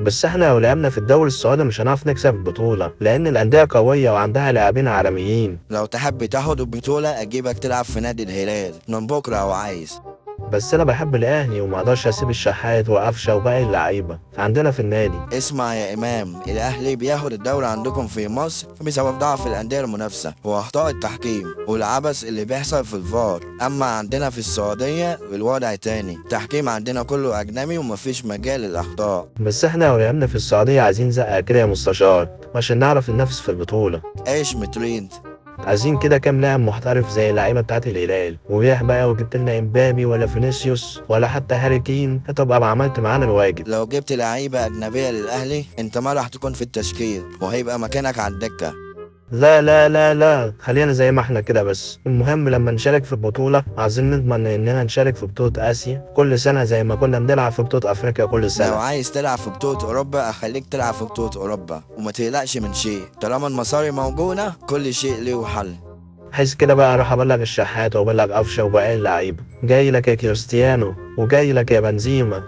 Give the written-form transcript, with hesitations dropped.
بس احنا لو لعبنا في الدوري السعودي مش هنعرف نكسب البطولة، لأن الأندية قوية وعندها لاعبين عالميين. لو تحب تاخد البطولة أجيبك تلعب في نادي الهلال من بكرة لو عايز. بس أنا بحب الأهلي وما أقدرش أسيب الشحات وقفشة وباقي اللعيبة عندنا في النادي. اسمع يا إمام، الأهلي بياخد الدوري عندكم في مصر بسبب ضعف الأندية المنافسة وأخطاء التحكيم والعبث اللي بيحصل في الفار. أما عندنا في السعودية الوضع تاني، التحكيم عندنا كله أجنبي ومفيش مجال للأخطاء. بس احنا لو لعبنا في السعودية عايزين زقة كده يا مستشار عشان نعرف ننافس في البطولة. ايش متريد؟ عايزين كده كام لاعب محترف زي اللعيبة بتاعت الهلال، ويح بقى وجبت لنا امبابي ولا فينيسيوس ولا حتى هاري كين، هتبقى عملت معانا الواجب. لو جبت لعيبة أجنبية للأهلي أنت ما راح تكون في التشكيل وهيبقى مكانك على الدكة. لا لا لا لا، خلينا زي ما احنا كده. بس المهم لما نشارك في البطولة عايزين نضمن اننا نشارك في بطولة اسيا كل سنة زي ما كنا بنلعب في بطولة افريقيا كل لو سنة. عايز تلعب في بطولة أوروبا أخليك تلعب في بطولة أوروبا وما تقلقش من شيء، طالما المصاري موجودة كل شيء له حل. حس كده بقى اروح ابلغ الشحات وابلغ قفشة وباقي اللعيبة. جاي لك يا كريستيانو وجاي لك يا بنزيما.